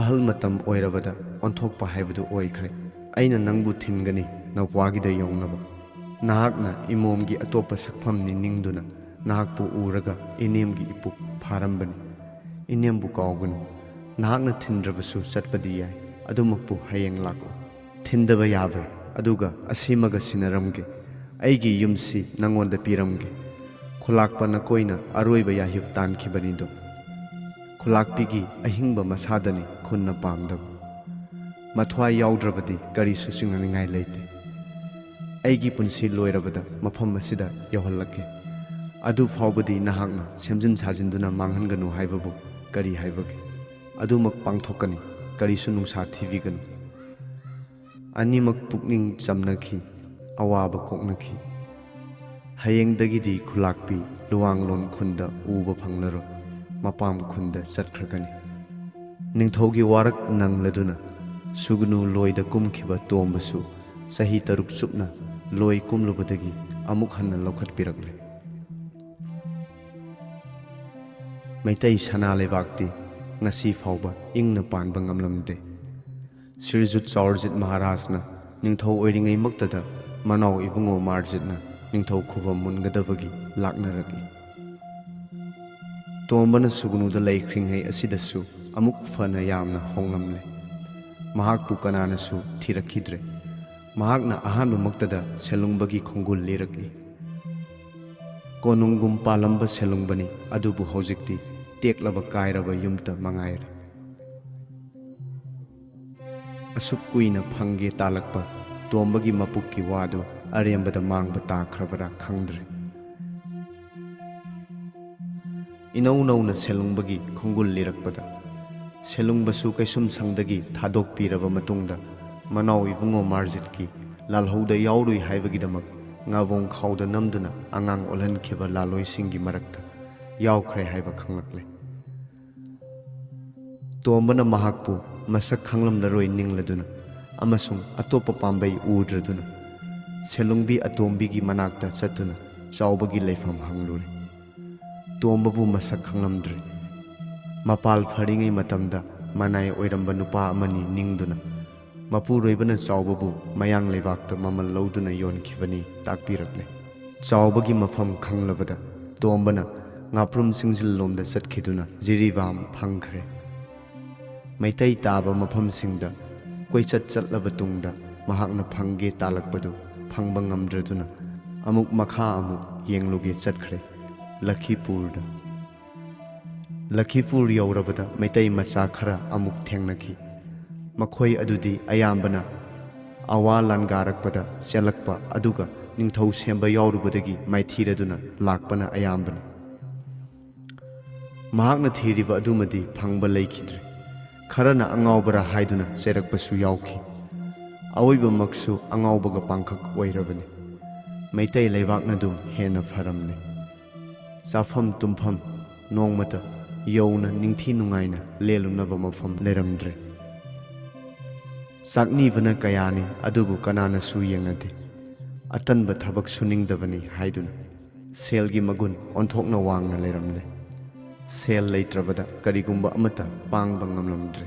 ꯑꯍꯜ ꯃꯇꯝ ꯑꯣꯏꯔꯕꯗ ꯑꯣꯟꯊꯣꯛꯄ ꯍꯥꯏꯕꯗꯨ ꯑꯣꯏꯈ꯭ꯔꯦ꯫ ꯑꯩꯅ ꯅꯪꯕꯨ ꯊꯤꯟꯒꯅꯤ ꯅꯧꯄ꯭ꯋꯥꯒꯤꯗ ꯌꯧꯅꯕ꯫ ꯅꯍꯥꯛꯅ ꯏꯃꯣꯝꯒꯤ ꯑꯇꯣꯞꯄ ꯁꯛꯐꯝꯅꯤ ꯅꯤꯡꯗꯨꯅ ꯅꯍꯥꯛꯄꯨ ꯎꯔꯒ ꯏꯅꯦꯝꯒꯤ ꯏꯄꯨꯛ ꯐꯥꯔꯝꯕꯅꯤ꯫ ꯏꯅꯦꯝꯕꯨ ꯀꯥꯎꯒꯅꯨ꯫ ꯅꯍꯥꯛꯅ ꯊꯤꯟꯗ꯭ꯔꯕꯁꯨ ꯆꯠꯄꯗꯤ ꯌꯥꯏ꯫ ꯑꯗꯨꯃꯛꯄꯨ ꯍꯌꯦꯡ ꯂꯥꯛꯎ꯫ ꯊꯤꯟꯗꯕ ꯌꯥꯕ꯭ꯔꯥ? ꯑꯗꯨꯒ ꯑꯁꯤꯃꯒ ꯁꯤꯟꯅꯔꯝꯒꯦ꯫ ꯑꯩꯒꯤ ꯌꯨꯝꯁꯤ ꯅꯉꯣꯟꯗ ꯄꯤꯔꯝꯒꯦ꯫ ꯈꯨꯂꯥꯛꯄ ꯅꯀꯣꯏꯅ ꯑꯔꯣꯏꯕ ꯌꯥꯍꯤꯞ ꯇꯥꯟꯈꯤꯕꯅꯤꯗꯣ꯫ ꯈꯨꯂꯥꯛꯄꯤꯒꯤ ꯑꯍꯤꯡꯕ ꯃꯁꯥꯗꯅꯤ ꯈꯨꯟꯅ ꯄꯥꯝꯗꯕ꯫ ꯃꯊ꯭ꯋꯥꯏ ꯌꯥꯎꯗ꯭ꯔꯕꯗꯤ ꯀꯔꯤꯁꯨ ꯆꯤꯡꯅꯅꯤꯡꯉꯥꯏ ꯂꯩꯇꯦ꯫ ꯑꯩꯒꯤ ꯄꯨꯟꯁꯤ ꯂꯣꯏꯔꯕꯗ ꯃꯐꯝ ꯑꯁꯤꯗ ꯌꯧꯍꯜꯂꯛꯀꯦ꯫ ꯑꯗꯨ ꯐꯥꯎꯕꯗꯤ ꯅꯍꯥꯛꯅ ꯁꯦꯝꯖꯤꯟ ꯁꯥꯖꯤꯟꯗꯨꯅ ꯃꯥꯡꯍꯟꯒꯅꯨ ꯍꯥꯏꯕꯕꯨ ꯀꯔꯤ ꯍꯥꯏꯕꯒꯦ? ꯑꯗꯨꯃꯛ ꯄꯥꯡꯊꯣꯛꯀꯅꯤ, ꯀꯔꯤꯁꯨ ꯅꯨꯡꯁꯥ ꯊꯤꯕꯤꯒꯅꯨ꯫ ꯑꯅꯤꯃꯛ ꯄꯨꯛꯅꯤꯡ ꯆꯝꯅꯈꯤ, ꯑꯋꯥꯕ ꯀꯣꯛꯅꯈꯤ꯫ ꯍꯌꯦꯡꯗꯒꯤꯗꯤ ꯈꯨꯂꯥꯛꯄꯤ ꯂꯨꯋꯥꯡꯂꯣꯟ ꯈꯨꯟꯗ ꯎꯕ ꯐꯪꯂꯔꯣꯏ, ꯃꯄꯥꯝ ꯈꯨꯟꯗ ꯆꯠꯈ꯭ꯔꯒꯅꯤ꯫ ꯅꯤꯡꯊꯧꯒꯤ ꯋꯥꯔꯛ ꯅꯪꯂꯗꯨꯅ ꯁꯨꯒꯅꯨ ꯂꯣꯏꯗ ꯀꯨꯝꯈꯤꯕ ꯇꯣꯝꯕꯁꯨ ꯆꯍꯤ ꯇꯔꯨꯛ ꯆꯨꯞꯅ ꯂꯣꯏ ꯀꯨꯝꯂꯨꯕꯗꯒꯤ ꯑꯃꯨꯛ ꯍꯟꯅ ꯂꯧꯈꯠꯄꯤꯔꯛꯂꯦ꯫ ꯃꯩꯇꯩ ꯁꯅꯥ ꯂꯩꯕꯥꯛꯇꯤ ꯉꯁꯤ ꯐꯥꯎꯕ ꯏꯪꯅ ꯄꯥꯟꯕ ꯉꯝꯂꯝꯗꯦ꯫ ꯁ꯭ꯔꯤꯖꯨꯠ ꯆꯥꯎꯔꯖꯤꯠ ꯃꯍꯥꯔꯥꯖꯅ ꯅꯤꯡꯊꯧ ꯑꯣꯏꯔꯤꯉꯩꯃꯛꯇꯗ ꯃꯅꯥꯎ ꯏꯕꯨꯡꯉꯣ ꯃꯥꯔꯖꯤꯠꯅ ꯅꯤꯡꯊꯧ ꯈꯨꯕꯝ ꯃꯨꯟꯒꯗꯕꯒꯤ ꯂꯥꯛꯅꯔꯛꯏ꯫ ꯇꯣꯝꯕꯅ ꯁꯨꯒꯅꯨꯗ ꯂꯩꯈ꯭ꯔꯤꯉꯩ ꯑꯁꯤꯗꯁꯨ ꯑꯃꯨꯛ ꯐꯅ ꯌꯥꯝꯅ ꯍꯣꯡꯂꯝꯂꯦ꯫ ꯃꯍꯥꯛꯄꯨ ꯀꯅꯥꯅꯁꯨ ꯊꯤꯔꯛꯈꯤꯗ꯭ꯔꯦ꯫ ꯃꯍꯥꯛꯅ ꯑꯍꯥꯟꯕꯃꯛꯇꯗ ꯁꯦꯂꯨꯡꯕꯒꯤ ꯈꯣꯡꯒꯨꯜ ꯂꯤꯔꯛꯏ꯫ ꯀꯣꯅꯨꯡꯒꯨꯝ ꯄꯥꯜꯂꯝꯕ ꯁꯦꯂꯨꯡꯕꯅꯤ, ꯑꯗꯨꯕꯨ ꯍꯧꯖꯤꯛꯇꯤ ꯇꯦꯛꯂꯕ ꯀꯥꯏꯔꯕ ꯌꯨꯝꯇ ꯃꯉꯥꯏꯔꯦ꯫ ꯑꯁꯨꯛ ꯀꯨꯏꯅ ꯐꯪꯒꯦ ꯇꯥꯜꯂꯛꯄ ꯇꯣꯝꯕꯒꯤ ꯃꯄꯨꯛꯀꯤ ꯋꯥꯗꯨ ꯑꯔꯦꯝꯕꯗ ꯃꯥꯡꯕ ꯇꯥꯈ꯭ꯔꯕꯔꯥ ꯈꯪꯗ꯭ꯔꯦ꯫ ꯏꯅꯧ ꯅꯧꯅ ꯁꯦꯂꯨꯡꯕꯒꯤ ꯈꯣꯡꯒꯨꯜ ꯂꯤꯔꯛꯄꯗ, ꯁꯦꯂꯨꯡꯕꯁꯨ ꯀꯩꯁꯨꯝꯁꯪꯗꯒꯤ ꯊꯥꯗꯣꯛꯄꯤꯔꯕ ꯃꯇꯨꯡꯗ, ꯃꯅꯥꯎ ꯏꯕꯨꯡꯉꯣ ꯃꯥꯔꯖꯤꯠꯀꯤ ꯂꯥꯜꯍꯧꯗ ꯌꯥꯎꯔꯨꯏ ꯍꯥꯏꯕꯒꯤꯗꯃꯛ ꯉꯥꯕꯣꯡ ꯈꯥꯎꯗ ꯅꯝꯗꯨꯅ ꯑꯉꯥꯡ ꯑꯣꯜꯍꯟꯈꯤꯕ ꯂꯥꯂꯣꯏꯁꯤꯡꯒꯤ ꯃꯔꯛꯇ ꯌꯥꯎꯈ꯭ꯔꯦ ꯍꯥꯏꯕ ꯈꯪꯂꯛꯂꯦ꯫ ꯇꯣꯝꯕꯅ ꯃꯍꯥꯛꯄꯨ ꯃꯁꯛ ꯈꯪꯂꯝꯂꯔꯣꯏ ꯅꯤꯡꯂꯗꯨꯅ ꯑꯃꯁꯨꯡ ꯑꯇꯣꯞꯄ ꯄꯥꯝꯕꯩ ꯎꯗ꯭ꯔꯗꯨꯅ, ꯁꯦꯂꯨꯡꯕꯤ ꯑꯇꯣꯝꯕꯤꯒꯤ ꯃꯅꯥꯛꯇ ꯆꯠꯇꯨꯅ ꯆꯥꯎꯕꯒꯤ ꯂꯩꯐꯝ ꯍꯪꯂꯨꯔꯦ꯫ ꯇꯣꯝꯕꯕꯨ ꯃꯁꯛ ꯈꯪꯂꯝꯗ꯭ꯔꯦ꯫ ꯃꯄꯥꯜ ꯐꯔꯤꯉꯩ ꯃꯇꯝꯗ ꯃꯅꯥꯏ ꯑꯣꯏꯔꯝꯕ ꯅꯨꯄꯥ ꯑꯃꯅꯤ ꯅꯤꯡꯗꯨꯅ, ꯃꯄꯨꯔꯣꯏꯕꯅ ꯆꯥꯎꯕꯕꯨ ꯃꯌꯥꯡ ꯂꯩꯕꯥꯛꯇ ꯃꯃꯜ ꯂꯧꯗꯨꯅ ꯌꯣꯟꯈꯤꯕꯅꯤ ꯇꯥꯛꯄꯤꯔꯛꯂꯦ꯫ ꯆꯥꯎꯕꯒꯤ ꯃꯐꯝ ꯈꯪꯂꯕꯗ ꯇꯣꯝꯕꯅ ꯉꯥꯄ꯭ꯔꯨꯝ ꯆꯤꯡꯖꯤꯜꯂꯣꯝꯗ ꯆꯠꯈꯤꯗꯨꯅ ꯖꯤꯔꯤꯕꯥꯝ ꯐꯪꯈ꯭ꯔꯦ꯫ ꯃꯩꯇꯩ ꯇꯥꯕ ꯃꯐꯝꯁꯤꯡꯗ ꯀꯣꯏꯆꯠ ꯆꯠꯂꯕ ꯇꯨꯡꯗ ꯃꯍꯥꯛꯅ ꯐꯪꯒꯦ ꯇꯥꯜꯂꯛꯄꯗꯨ ꯐꯪꯕ ꯉꯝꯗ꯭ꯔꯗꯨꯅ ꯑꯃꯨꯛ ꯃꯈꯥ ꯑꯃꯨꯛ ꯌꯦꯡꯂꯨꯒꯦ ꯆꯠꯈ꯭ꯔꯦ, ꯂꯈꯤꯄꯨꯔꯗ꯫ ꯂꯈꯤꯄꯨꯔ ꯌꯧꯔꯕꯗ ꯃꯩꯇꯩ ꯃꯆꯥ ꯈꯔ ꯑꯃꯨꯛ ꯊꯦꯡꯅꯈꯤ꯫ ꯃꯈꯣꯏ ꯑꯗꯨꯗꯤ ꯑꯌꯥꯝꯕꯅ ꯑꯋꯥ ꯂꯥꯟꯒꯥꯔꯛꯄꯗ ꯆꯦꯜꯂꯛꯄ, ꯑꯗꯨꯒ ꯅꯤꯡꯊꯧ ꯁꯦꯝꯕ ꯌꯥꯎꯔꯨꯕꯗꯒꯤ ꯃꯥꯏꯊꯤꯔꯗꯨꯅ ꯂꯥꯛꯄꯅ ꯑꯌꯥꯝꯕꯅꯤ꯫ ꯃꯍꯥꯛꯅ ꯊꯤꯔꯤꯕ ꯑꯗꯨꯃꯗꯤ ꯐꯪꯕ ꯂꯩꯈꯤꯗ꯭ꯔꯦ꯫ ꯈꯔꯅ ꯑꯉꯥꯎꯕꯔꯥ ꯍꯥꯏꯗꯨꯅ ꯆꯩꯔꯛꯄꯁꯨ ꯌꯥꯎꯈꯤ꯫ ꯑꯋꯣꯏꯕꯃꯛꯁꯨ ꯑꯉꯥꯎꯕꯒ ꯄꯥꯡꯈꯛ ꯑꯣꯏꯔꯕꯅꯤ꯫ ꯃꯩꯇꯩ ꯂꯩꯕꯥꯛꯅꯗꯨꯝ ꯍꯦꯟꯅ ꯐꯔꯝꯂꯦ꯫ ꯆꯥꯐꯝ ꯇꯨꯝꯐꯝ ꯅꯣꯡꯃꯇ ꯌꯧꯅ ꯅꯤꯡꯊꯤ ꯅꯨꯡꯉꯥꯏꯅ ꯂꯦꯜꯂꯨꯅꯕ ꯃꯐꯝ ꯂꯩꯔꯝꯗ꯭ꯔꯦ꯫ ꯆꯥꯛꯅꯤꯕꯅ ꯀꯌꯥꯅꯤ, ꯑꯗꯨꯕꯨ ꯀꯅꯥꯅꯁꯨ ꯌꯦꯡꯅꯗꯦ꯫ ꯑꯇꯟꯕ ꯊꯕꯛ ꯁꯨꯅꯤꯡꯗꯕꯅꯤ ꯍꯥꯏꯗꯨꯅ ꯁꯦꯜꯒꯤ ꯃꯒꯨꯟ ꯑꯣꯟꯊꯣꯛꯅ ꯋꯥꯡꯅ ꯂꯩꯔꯝꯂꯦ꯫ ꯁꯦꯜ ꯂꯩꯇ꯭ꯔꯕꯗ ꯀꯔꯤꯒꯨꯝꯕ ꯑꯃꯠꯇ ꯄꯥꯡꯕ ꯉꯝꯂꯝꯗ꯭ꯔꯦ꯫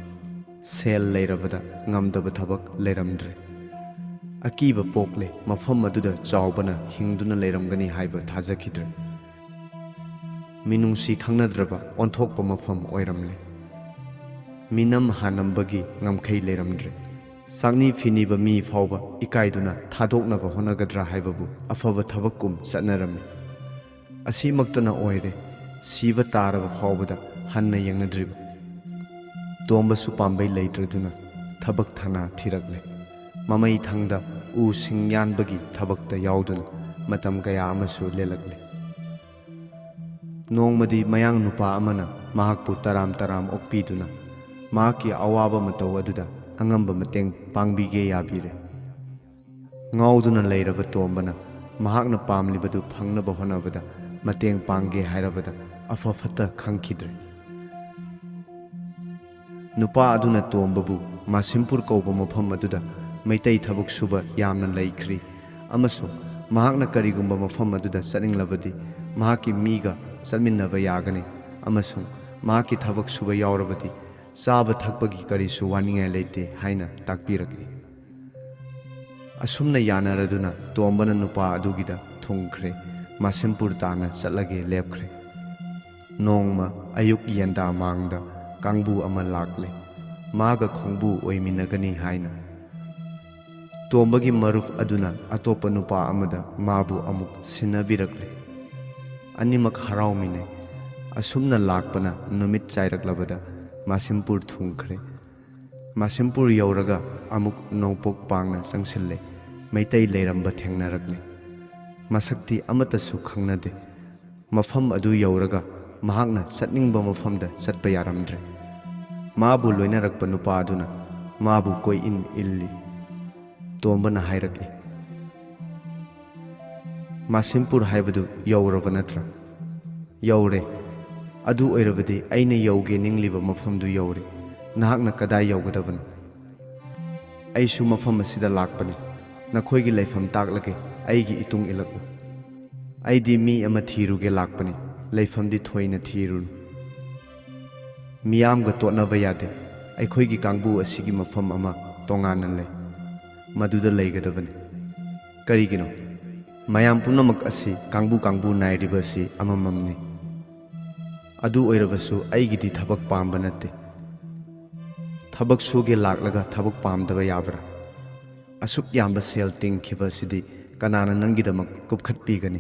ꯁꯦꯜ ꯂꯩꯔꯕꯗ ꯉꯝꯗꯕ ꯊꯕꯛ ꯂꯩꯔꯝꯗ꯭ꯔꯦ꯫ ꯑꯀꯤꯕ ꯄꯣꯛꯂꯦ, ꯃꯐꯝ ꯑꯗꯨꯗ ꯆꯥꯎꯕꯅ ꯍꯤꯡꯗꯨꯅ ꯂꯩꯔꯝꯒꯅꯤ ꯍꯥꯏꯕ ꯊꯥꯖꯈꯤꯗ꯭ꯔꯦ꯫ ꯃꯤꯅꯨꯡꯁꯤ ꯈꯪꯅꯗ꯭ꯔꯕ ꯑꯣꯟꯊꯣꯛꯄ ꯃꯐꯝ ꯑꯣꯏꯔꯝꯂꯦ꯫ ꯃꯤꯅꯝ ꯍꯥꯅꯝꯕꯒꯤ ꯉꯝꯈꯩ ꯂꯩꯔꯝꯗ꯭ꯔꯦ꯫ ꯆꯥꯛꯅꯤ ꯐꯤꯅꯤꯕ ꯃꯤ ꯐꯥꯎꯕ ꯏꯀꯥꯏꯗꯨꯅ ꯊꯥꯗꯣꯛꯅꯕ ꯍꯣꯠꯅꯒꯗ꯭ꯔꯥ ꯍꯥꯏꯕꯕꯨ ꯑꯐꯕ ꯊꯕꯛꯀꯨꯝ ꯆꯠꯅꯔꯝꯃꯤ꯫ ꯑꯁꯤꯃꯛꯇꯅ ꯑꯣꯏꯔꯦ, ꯁꯤꯕ ꯇꯥꯔꯕ ꯐꯥꯎꯕꯗ ꯍꯟꯅ ꯌꯦꯡꯅꯗ꯭ꯔꯤꯕ꯫ ꯇꯣꯝꯕꯁꯨ ꯄꯥꯝꯕꯩ ꯂꯩꯇ꯭ꯔꯗꯨꯅ ꯊꯕꯛ ꯊꯅꯥ ꯊꯤꯔꯛꯂꯦ꯫ ꯃꯃꯩ ꯊꯪꯗ ꯎ ꯁꯤꯡ ꯌꯥꯟꯕꯒꯤ ꯊꯕꯛꯇ ꯌꯥꯎꯗꯨꯅ ꯃꯇꯝ ꯀꯌꯥ ꯑꯃꯁꯨ ꯂꯦꯜꯂꯛꯂꯦ꯫ ꯅꯣꯡꯃꯗꯤ ꯃꯌꯥꯡ ꯅꯨꯄꯥ ꯑꯃꯅ ꯃꯍꯥꯛꯄꯨ ꯇꯔꯥꯝ ꯇꯔꯥꯝ ꯑꯣꯛꯄꯤꯗꯨꯅ ꯃꯍꯥꯛꯀꯤ ꯑꯋꯥꯕ ꯃꯇꯧ ꯑꯗꯨꯗ ꯑꯉꯝꯕ ꯃꯇꯦꯡ ꯄꯥꯡꯕꯤꯒꯦ ꯌꯥꯕꯤꯔꯦ꯫ ꯉꯥꯎꯗꯨꯅ ꯂꯩꯔꯕ ꯇꯣꯝꯕꯅ ꯃꯍꯥꯛꯅ ꯄꯥꯝꯂꯤꯕꯗꯨ ꯐꯪꯅꯕ ꯍꯣꯠꯅꯕꯗ ꯃꯇꯦꯡ ꯄꯥꯡꯒꯦ ꯍꯥꯏꯔꯕꯗ ꯑꯐ ꯐꯠꯇ ꯈꯪꯈꯤꯗ꯭ꯔꯦ꯫ ꯅꯨꯄꯥ ꯑꯗꯨꯅ ꯇꯣꯝꯕꯕꯨ ꯃꯥꯁꯤꯝꯄꯨꯔ ꯀꯧꯕ ꯃꯐꯝ ꯑꯗꯨꯗ ꯃꯩꯇꯩ ꯊꯕꯛ ꯁꯨꯕ ꯌꯥꯝꯅ ꯂꯩꯈ꯭ꯔꯤ ꯑꯃꯁꯨꯡ ꯃꯍꯥꯛꯅ ꯀꯔꯤꯒꯨꯝꯕ ꯃꯐꯝ ꯑꯗꯨꯗ ꯆꯠꯅꯤꯡꯂꯕꯗꯤ ꯃꯍꯥꯛꯀꯤ ꯃꯤꯒ ꯆꯠꯃꯤꯟꯅꯕ ꯌꯥꯒꯅꯤ ꯑꯃꯁꯨꯡ ꯃꯍꯥꯛꯀꯤ ꯊꯕꯛ ꯁꯨꯕ ꯌꯥꯎꯔꯕꯗꯤ ꯆꯥꯕ ꯊꯛꯄꯒꯤ ꯀꯔꯤꯁꯨ ꯋꯥꯅꯤꯡꯉꯥꯏ ꯂꯩꯇꯦ ꯍꯥꯏꯅ ꯇꯥꯛꯄꯤꯔꯛꯏ꯫ ꯑꯁꯨꯝꯅ ꯌꯥꯅꯔꯗꯨꯅ ꯇꯣꯝꯕꯅ ꯅꯨꯄꯥ ꯑꯗꯨꯒꯤꯗ ꯊꯨꯡꯈ꯭ꯔꯦ꯫ ꯃꯥꯁꯤꯝꯄꯨꯔ ꯇꯥꯟꯅ ꯆꯠꯂꯒꯦ ꯂꯦꯞꯈ꯭ꯔꯦ꯫ ꯅꯣꯡꯃ ꯑꯌꯨꯛ ꯌꯦꯟꯗꯥ ꯃꯥꯡꯗ ꯀꯥꯡꯕꯨ ꯑꯃ ꯂꯥꯛꯂꯦ꯫ ꯃꯥꯒ ꯈꯣꯡꯕꯨ ꯑꯣꯏꯃꯤꯟꯅꯒꯅꯤ ꯍꯥꯏꯅ꯫ ꯇꯣꯝꯕꯒꯤ ꯃꯔꯨꯞ ꯑꯗꯨꯅ ꯑꯇꯣꯞꯄ ꯅꯨꯄꯥ ꯑꯃꯗ ꯃꯥꯕꯨ ꯑꯃꯨꯛ ꯁꯤꯟꯅꯕꯤꯔꯛꯂꯦ꯫ ꯑꯅꯤꯃꯛ ꯍꯔꯥꯎꯃꯤꯟꯅꯩ꯫ ꯑꯁꯨꯝꯅ ꯂꯥꯛꯄꯅ ꯅꯨꯃꯤꯠ ꯆꯥꯏꯔꯛꯂꯕꯗ ꯃꯥꯁꯤꯝꯄꯨꯔ ꯊꯨꯡꯈ꯭ꯔꯦ꯫ ꯃꯥꯁꯤꯝꯄꯨꯔ ꯌꯧꯔꯒ ꯑꯃꯨꯛ ꯅꯣꯡꯄꯣꯛ ꯄꯥꯡꯅ ꯆꯪꯁꯤꯜꯂꯦ꯫ ꯃꯩꯇꯩ ꯂꯩꯔꯝꯕ ꯊꯦꯡꯅꯔꯛꯂꯦ꯫ ꯃꯁꯛꯇꯤ ꯑꯃꯠꯇꯁꯨ ꯈꯪꯅꯗꯦ꯫ ꯃꯐꯝ ꯑꯗꯨ ꯌꯧꯔꯒ ꯃꯍꯥꯛꯅ ꯆꯠꯅꯤꯡꯕ ꯃꯐꯝꯗ ꯆꯠꯄ ꯌꯥꯔꯝꯗ꯭ꯔꯦ꯫ ꯃꯥꯕꯨ ꯂꯣꯏꯅꯔꯛꯄ ꯅꯨꯄꯥ ꯑꯗꯨꯅ ꯃꯥꯕꯨ ꯀꯣꯏꯏꯟ ꯏꯜꯂꯤ꯫ ꯇꯣꯝꯕꯅ ꯍꯥꯏꯔꯛꯂꯤ, "ꯃꯥꯁꯤꯝꯄꯨꯔ ꯍꯥꯏꯕꯗꯨ ꯌꯧꯔꯕ ꯅꯠꯇ꯭ꯔꯥ?" "ꯌꯧꯔꯦ꯫ ꯑꯗꯨ ꯑꯣꯏꯔꯕꯗꯤ ꯑꯩꯅ ꯌꯧꯒꯦ ꯅꯤꯡꯂꯤꯕ ꯃꯐꯝꯗꯨ ꯌꯧꯔꯦ꯫ ꯅꯍꯥꯛꯅ ꯀꯗꯥꯏ ꯌꯧꯒꯗꯕꯅꯣ?" "ꯑꯩꯁꯨ ꯃꯐꯝ ꯑꯁꯤꯗ ꯂꯥꯛꯄꯅꯤ꯫ ꯅꯈꯣꯏꯒꯤ ꯂꯩꯐꯝ ꯇꯥꯛꯂꯒꯦ, ꯑꯩꯒꯤ ꯏꯇꯨꯡ ꯏꯜꯂꯛꯎ꯫ ꯑꯩꯗꯤ ꯃꯤ ꯑꯃ ꯊꯤꯔꯨꯒꯦ ꯂꯥꯛꯄꯅꯤ꯫ ꯂꯩꯐꯝꯗꯤ ꯊꯣꯏꯅ ꯊꯤꯔꯨꯅꯨ꯫ ꯃꯤꯌꯥꯝꯒ ꯇꯣꯠꯅꯕ ꯌꯥꯗꯦ꯫ ꯑꯩꯈꯣꯏꯒꯤ ꯀꯥꯡꯕꯨ ꯑꯁꯤꯒꯤ ꯃꯐꯝ ꯑꯃ ꯇꯣꯉꯥꯟꯅ ꯂꯩ꯫ ꯃꯗꯨꯗ ꯂꯩꯒꯗꯕꯅꯤ꯫" "ꯀꯔꯤꯒꯤꯅꯣ?" "ꯃꯌꯥꯝ ꯄꯨꯝꯅꯃꯛ ꯑꯁꯤ ꯀꯥꯡꯕꯨ ꯀꯥꯡꯕꯨ ꯅꯥꯏꯔꯤꯕ ꯑꯁꯤ ꯑꯃꯃꯝꯅꯤ꯫ ꯑꯗꯨ ꯑꯣꯏꯔꯕꯁꯨ ꯑꯩꯒꯤꯗꯤ ꯊꯕꯛ ꯄꯥꯝꯕ ꯅꯠꯇꯦ꯫ ꯊꯕꯛ ꯁꯨꯒꯦ ꯂꯥꯛꯂꯒ ꯊꯕꯛ ꯄꯥꯝꯗꯕ ꯌꯥꯕ꯭ꯔꯥ? ꯑꯁꯨꯛ ꯌꯥꯝꯕ ꯁꯦꯜ ꯇꯤꯡꯈꯤꯕ ꯑꯁꯤꯗꯤ ꯀꯅꯥꯅ ꯅꯪꯒꯤꯗꯃꯛ ꯀꯨꯞꯈꯠꯄꯤꯒꯅꯤ?